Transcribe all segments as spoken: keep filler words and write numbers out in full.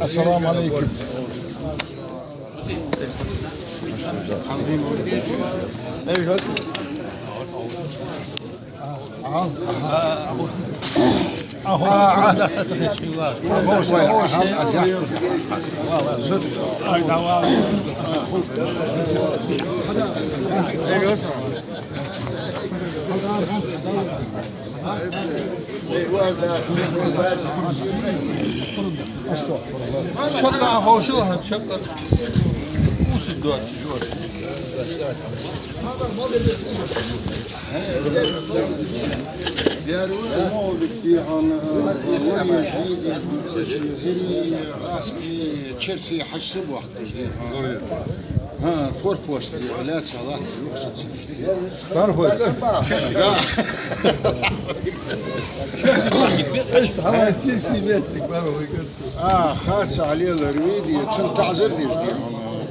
السلام عليكم. شقة هوشوها شقة. Черси хьаж субах. ХӀа, форпост, лаьца латт, юхсаца. Форпост? Да. А, харцахьа лелар вайде, цун таӀзар деш де хьона.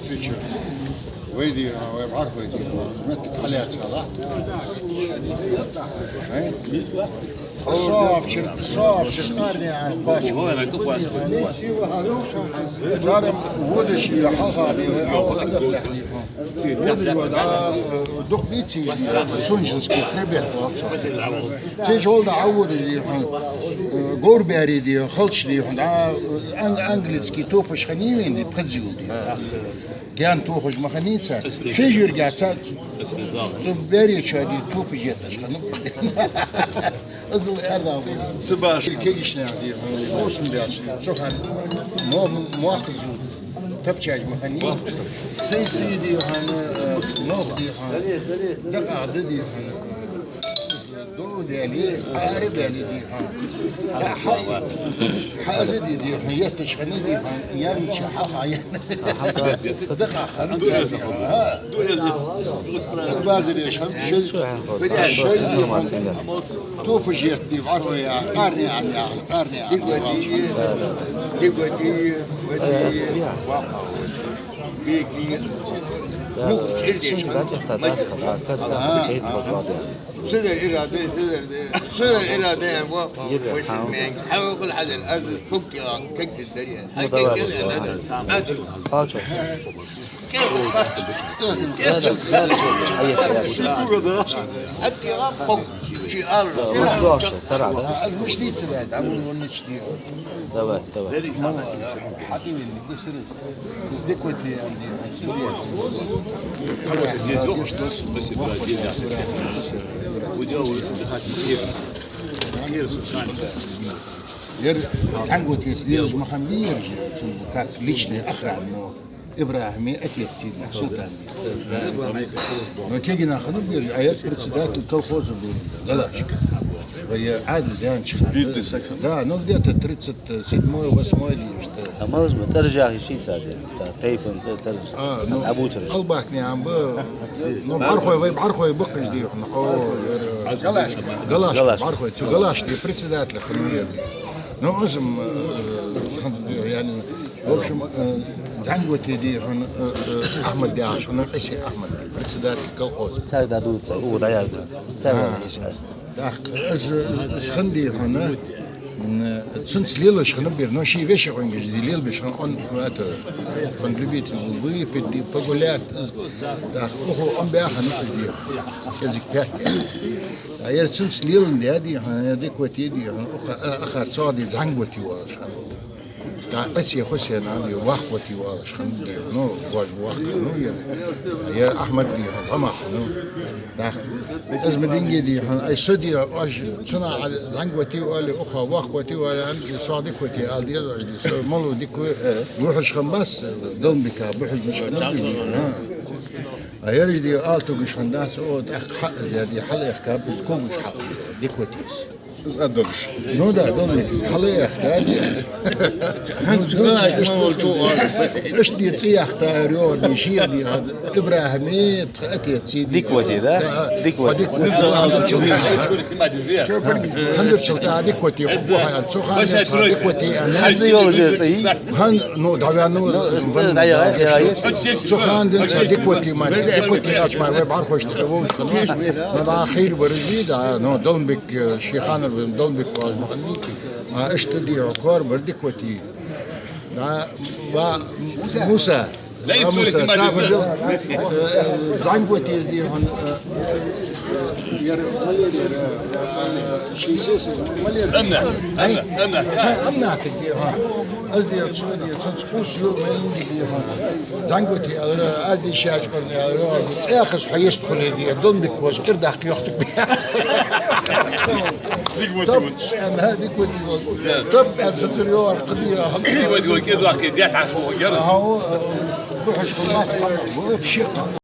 Цу чу. Вайде, вай бӀарахой де. Меттиг хьалаьца латт. Э? Соабча, соабча къарне а кхоачаш. Царам водаш я, хьалха бе, вай, а, водаш я, да, дукха дийцача, Сунженский хребет волча. Цу чу гӀолла дӀа а водаш дий хьона, э, говр баьри дий хьона, халча дий хьона, дӀа, ан-, английски топаш хиннай вайна, пхезза йола дий. Гаьна тохаш ма хиннай цар. Хьежарга цар цу, цу баьречоа дий топаш етташ хиннаб. Азал аьрда бу. Ца баш. Кегийча наьха дий хьона, ховсам беш. Цу хана мо-, мохк зу. Тапчаш ма хиннай. Сай-сай дий хьона, э, нох дий хьона. Дакъа да дий хьона. Ду дели, ари бели дий хьона. Хьа-, хьа-, хьаза дий дий хьона, етташ хиннай дий хьона. Ямча хьа-, хьа-, дакъа хиннай дий хьона. Базар еш хам, шай, шай дий хьона. Топаш етт дий, бӀарахой я, къарне а я, къарне а я. Дигоди, дигоди, води, ваха. Беги. Мух чирдеш. Сидар ирада, сидар де. Сидар ирада, ва, ва, воши мен. Хьавгул хьадар, аз фук я, как ты дарья. Хьакек гел хьадар. Аз. Кел. Кел. Кел. Хьатти ва фук. Ши ар. Аз мишта ца вай, да, вон, вон ничди. Давай, давай. Хьати вин, бисрис. Из декоти анди, анци. Ер цхьан готес лелаш ма хиннабий ер же, цун как личная охрана, но ИбрахӀима отец цигахь Султан. Но кегий нах хиннаб ер, а ер председатель колхоза бу, Галашка. Вай Ӏаьдала даьннача хана. Да, ну где-то тридцать седьмой, восьмой или что. А малаш ма, тӀара яхаш шийца де. Та тайпан цӀи тӀара. А, ну, Абутараш. Албакни ам ба. Ну, бӀарахой, вай бӀарахой баккхаш дий хьона. О, ер, Галаш. Галаш, Галаш. БӀарахой. Цу Галаш дий председатель хиннав ер. Ну, аз ам, э, яни, в общем, э, ЗӀамига Готи дий хьона, э, э, Ахьмад яхаш хиннав, Ӏиси Ахьмад, председатель колхоза. Цар да дуца, у, да, я знаю. Цар да, А. я знаю. ТӀаккха из, из, из хиннад дий хьона, м, цунца лелаш хиннаб ер, но ший веший гӀонгаш дий лелабеш хиннав, он, это, он любитель был выпить, дий, погулять. ТӀаккха укхо он баьха хиннав из дий хьона, кӀезига петте. А ер цунца леландаь дий хьона, ер дика Готи дий хьона, укх-, а, акхар цох дий ЗӀамига Готи оалаш хиннад. ТӀаккха Ӏиси Хусейна дий, Воккха Готи оалаш хиннад дий, ну, гож воккха, ну, ер, ер Ахьмад дий хьона, зӀамагӀа, ну. ТӀаккха из ма динге дий хьона, ай со дий, оаш цунах ЗӀамига Готи оале, укхох Воккха Готи оале, ам дий, сох дика Готи ала деза оаш дий, со малав дика, вухьаш хиннабац, Далмбика, бухьаш мича хиннаб дий, а. А ераш дий, ала тугаш хиннадац, о, тӀаккха хьа-, ер дий, хьалъяхкаб из когаш хьакъ, дика Готес. Ну да, Дала мегаргда, хьалаэхта, да? ХӀанз, ну, да, ишта, ишта де цӀи яхийта, йоӀ, ший де, ИбрахӀиме, тха отец цӀи де. Диквати, да? Ца-, Диквати. Диквати. ХӀанзарчул тӀехьа Диквати хургва хьона, цу хана цхьа Диквати аьнна. ХӀанз йолаш я цӀи? ХӀанз, ну, дӀаваьнна, ну, цу хана денз цхьа Диквати мара, Диквати аьлча мара вай бӀарахошта тӀа вовзаш хиннав. Ну, дӀа хийра вар из, да, ну, Далмбек, э, ший ханара Далмбек оалаш ма хиннавий. А, ишта де, корабар Диквати. Да, ва, Муса. Ва Муса, сафар да. Э, Занготи из де хьона, э, яр, малер яр, э, ший сесаг, малер. Амна, ай, амна, амна. Ай, амна таг де хьона. Аз де, цун де, цун цкъус юл мел де хьона. Занготи аьлар, аз де шаьш къорна аьлар, цӀаьххас хьо йист хуле де, Далмбек воаш кӀирдаккха йохтук бе. Диквати. Тап, аьнна, Диквати воаш. Да. Тап, аьнна, сацар йоӀар кхаде, хьа. Диквати воаш кӀирдаккха, де тӀаш боху яр. Хьо, э, бухаш хулац, вообще.